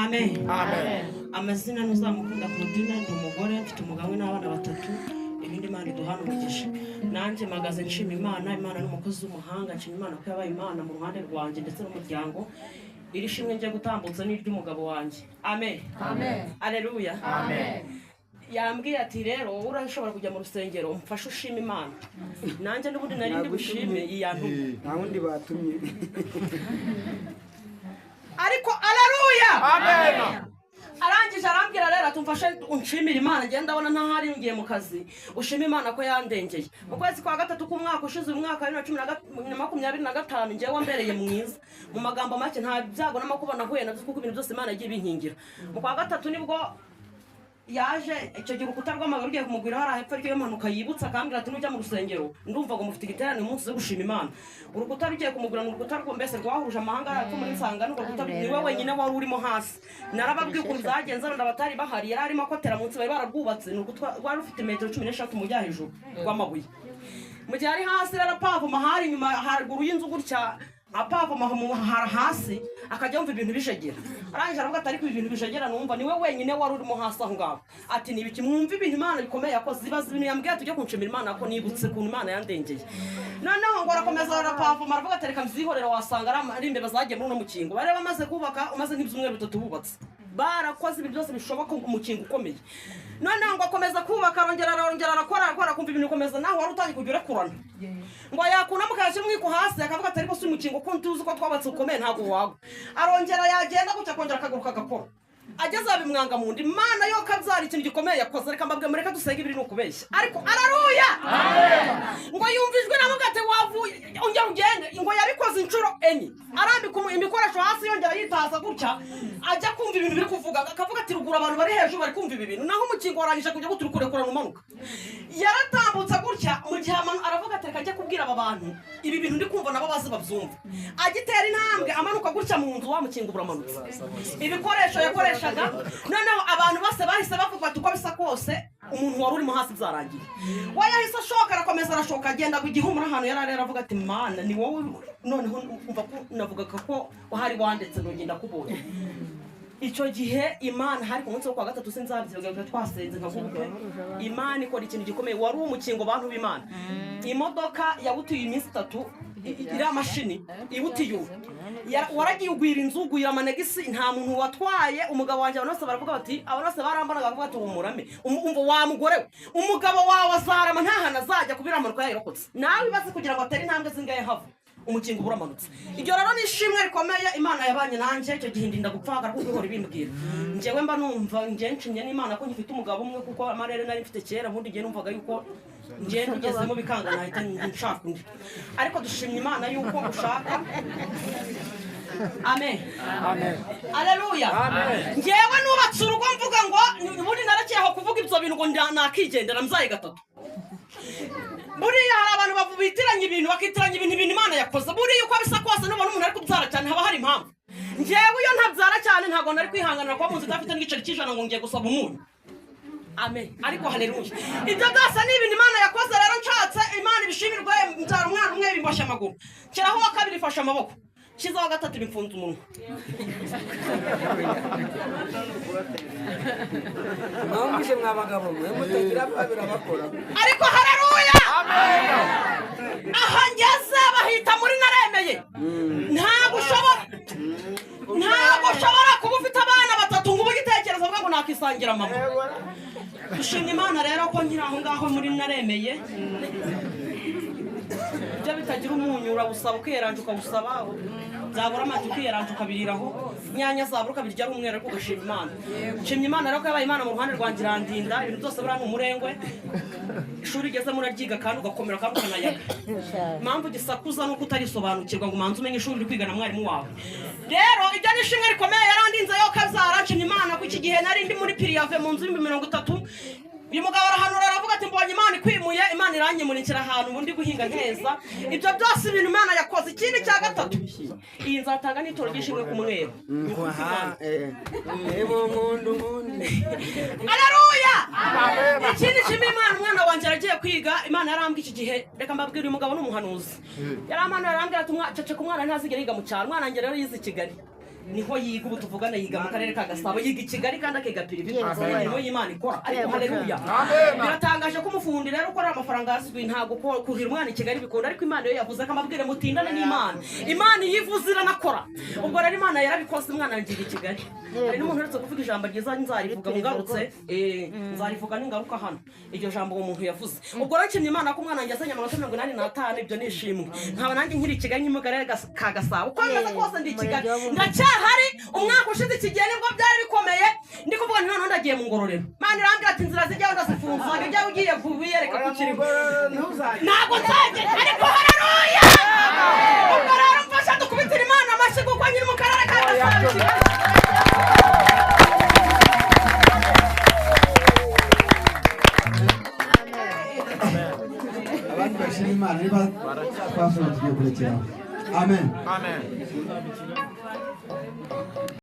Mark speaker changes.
Speaker 1: Amen.
Speaker 2: Amen.
Speaker 1: Amazina ntuzamukunda Claudine, ndi umugore, mfite umugabo n'abana batatu. Ibindi Imana iduhana umugisha. Nanjye mpagaze nshima Imana. Imana ni umukozi w'umuhanga. Nshima Imana ko yabaye Imana mu ruhande rwanjye ndetse n'umuryango. Iri shimwe njye gutambutsa ni iry'umugabo wanjye. Amen. Aleluya. Yambwiye ati: "Rero wowe urashobora kujya mu rusengero, umfashe ushima Imana." Nanjye n'ubundi nari ndi bushime iyi yantumye.
Speaker 3: Nta wundi batumye.
Speaker 1: Ariko aleluya.
Speaker 2: Amen.
Speaker 1: Arangije arambwira rero ati: "Umfashe unshimire Imana, ngenda ndabona ntahari, ngiye mu kazi, ushime Imana ko yandengeye mu kwezi kwa gatatu k'umwaka ushize, uyu mwaka wa bibiri na cumi na 25. Ngewe wambereye mwiza. Mu magambo make, nta byago n'amakuba nahuye nabyo, kuko ibintu byose Imana yagiye ibinkingira. Mu kwa gatatu nibwo yaje. Icyo gihe urukuta rw'amabuye rugiye kumugwira hariya hepfo, ariko iyo mpanuka yibutse akambwira ati: "Nujya mu rusengero, ndumva ngo mufite igiterane umunsi wo gushima Imana." Urukuta rugiye kumugwira, ni urukuta mbese rwahuruje amahanga hariya hepfo muri Nsanga. N'urwo rukuta niwe wenyine wari urimo hasi. Narababwiye ukuntu byagenze, wenda abatari bahari. Yari arimo akotera munsi, bari bararwubatse. Ni urukuta rwari rufite metero 13 mu jya hejuru rw'amabuye. Mu gihe ari hasi rero apavoma, hari inyuma haruguru y'inzu gutya, apavoma hasi, akajya yumva ibintu bijegera. Arangije aravuga ati: "Ariko ibi bintu bijegera numva?" Niwe wenyine wari urimo hasi aho ngaho. Ati: "Ni ibiki?" Mwumva ibintu Imana bikomeye yakoze. Ibaza ibintu yambwiye ati: "Ujye kunshimira Imana ko nibutse ukuntu Imana yandengeye." Noneho ngo arakomeza arapavoma, aravuga ati: "Reka mbyihorere, wasanga ari imbeba zagiye muri uno mukingo." Bari bamaze kubaka, umaze nk'ibyumweru 3 bubatse, barakoze ibintu byose bishoboka, umukingo ukomeye. Noneho ngo akomeza kubaka, arongera arongera arakora, arakora, akumva ibintu bikomeza naho wari utangiye kujya urekurana. Ngo yakunama akayashyira umwiko hasi, akavuga ati: "Ariko si umukingo ko tuzi ko twubatse ukomeye, ntabwo wagwa?" Arongera yagenda gutya, akongera akagaruka agakora. Ageze abimwanga mu nda. Imana yo kabyara ikintu gikomeye yakoze. Reka mbabwe, mureke dusenge, ibiri ni ukubeshya. Ariko araruya. Ngo yumva ijwi navuga ati: "Wavuye, ongera ugende." Ngo yabikoze inshuro 4, arambika imikoresho hasi, yongera yitaza gutya, ajya kumva ibintu biri kuvuga. Akavuga ati: "Ruguru abantu bari hejuru bari kumva ibi bintu." Naho umukingo warangije kujya gutya, uri kurekurana umanuka. Yaratambutse gutya, mu gihe aravuga ati: "Reka njye kubwira aba bantu ibi bintu ndi kumva, nabo bazi babyumva." Agitera intambwe amanuka gutya mu nzu, wa mukingo uramanutse, ibikoresho yakoreshaga. Noneho abantu bose bahise bavuga bati: "Uko bisa kose, umuntu wari urimo hasi byarangiye." We yahise ashoka, arakomeza arashoka, agenda ku gihumura ahantu yari ari, aravuga ati: "Mana, ni wowe." Noneho umva ko navugaga ko uhari wanditse, ndongera kubonye. Icyo gihe Imana, hari ku munsi wo kwa gatatu, sinzabyibaga, twasenze nka groupe, Imana ikora ikintu gikomeye. Wari umukingo, bantu b'Imana. Imodoka yawutuye iminsi 3, iriya mashini iwutiyura. Waragiye ugwira inzu, ugwira amanegisi, nta muntu watwaye umugabo wanjye. Abantu bose baravuga bati, abantu bose barambonaga bakavuga ati: "Umurame umva wa mugore we, umugabo wawe azarama, nta hantu azajya kubira amanuka yayirokotse." Nawe ibaze kugira ngo atere intambwe zingahe hava umukingo uba uramanutse. Iryo rero ni ishimwe rikomeye. Imana yabanye nanjye icyo gihe, ndinda gupfakara, kuko ihora ibimbwira. Njyewe mba numva njye nshimye n'Imana ko ngifite umugabo umwe, kuko amarere nari mfite kera, ubundi njye numvaga yuko njye ngezemo bikanga nahita nshaka undi. Ariko dushimye Imana yuko ushaka. Amen. Aleluya. Njyewe nubatse urugo mvuga ngo ubundi narekeye aho kuvuga ibyo bintu, ngo nakigendera mbyaye gatatu. Buriya hari abantu bitiranya ibintu, bakitiranya ibintu Imana yakoze. Buriya uko bisa kose, nubona umuntu ari kubyara cyane, haba hari impamvu. Njyewe iyo ntabyara cyane, ntabwo nari kwihanganira kuba mu nzu idafite n'igiceri cy'ijana ngo ngiye gusaba umunyu. Amen. Ariko haleluya. Ibyo byose ni ibintu Imana yakoze. Rero nshatse Imana ibishimirwe. Mbyara umwana umwe, bimboshye amaguru, nshyiraho uwa kabiri, ifashe amaboko, nshyizeho uwa gatatu, bimfunze umunwa.
Speaker 3: Mwumvise mwa bagabo mwe mutagira babiri bakora.
Speaker 1: Ariko haleluya. Aha ngeze bahita muri naremeye. Ntabwo ushobora kuba ufite abana batatu ngo ube ugitekereza uvuga ngo nakisangira mama. Dushimye Imana rero ko nkiri aho ngaho muri naremeye. Ibyo bitagira umunyu urawusaba, ukiyeranja ukawusaba, byabura amagi ukiyeranja ukabiriraho, inyanya zabura ukabirya ari umweru, ariko ugashima Imana. Nshimye Imana rero ko yabaye Imana mu ruhande rwanjye, irandinda. Ibintu byose buriya ni umurengwe. Ishuri ugezemo uraryiga kandi ugakomera kandi ukanayaga. Impamvu gisakuza ni uko utarisobanukirwa ngo umanze umenye ishuri uri kwiga na mwarimu wawe. Rero ibyo ni ishimwe rikomeye. Yarandinze yo kabyara. Nshimye Imana ko iki gihe nari ndi muri préavis mu nzu y'ibihumbi 30. Uyu mugabo arahanura, aravuga ati: "Mbonye Imana ikwimuye." Imana iranyimurikira ahantu ubundi guhinga nkeza. Ibyo byose ibintu Imana yakoze. Ikindi cya gatatu, iyi nzatanga n'ituro ry'ishimwe ku mweru.
Speaker 3: Ebo nkundu nkundi.
Speaker 1: Aleluya. Ikindi nshima Imana, umwana wanjye aragiye kwiga. Imana yarambwiye iki gihe, reka mbabwire, uyu mugabo ni umuhanuzi. Yarampanuye, arambwira ati: "Ceceka, umwana ntazigera yiga mu cyaro." Umwana wanjye rero yize i Kigali. Niho yiga ubu tuvugana, yiga mu karere ka Gasabo, yiga i Kigali kandi akiga privé. Niho y'Imana ikora. Ariko haleluya, biratangaje ko umufundi rero ukorera amafaranga azwi, ntabwo kuhira umwana i Kigali bikunda. Ariko Imana iyo yavuze, akamabwire mutindane n'Imana, Imana iyo ivuze iranakora. Ubwo rero Imana yarabikoze, umwana yiga i Kigali. Hari n'umuntu uretse kuvuga ijambo ryiza, nzarivuga ngarutse, nzarivuga ningaruka hano, iryo jambo uwo muntu yavuze. Ubwo rero nshimye Imana ko umwana wanjye azanye amanota 85. Ibyo ni ishimwe. Nkaba nanjye nkiri i Kigali, nkiri mu karere ka Gasabo. Uko bimeze kose ndi i Kigali, ndacyahari. Umwaka ushize iki gihe nibwo byari bikomeye, ndi kuvuga nti noneho ndagiye mu Ngororero. Imana irambwira ati inzira zijyaho ndazifunze, uzajya ujyayo ugiye kubiyereka ko ukiriho. Ntabwo nzajya, ariko haleluya. Ubwo rero mfasha dukubitire Imana amashyi kuko nkiri mu karere ka Gasabo i Kigali.
Speaker 2: Abandi bashima Imana, niba twasoma tugiye kurekeraho. Amen.
Speaker 4: Amen.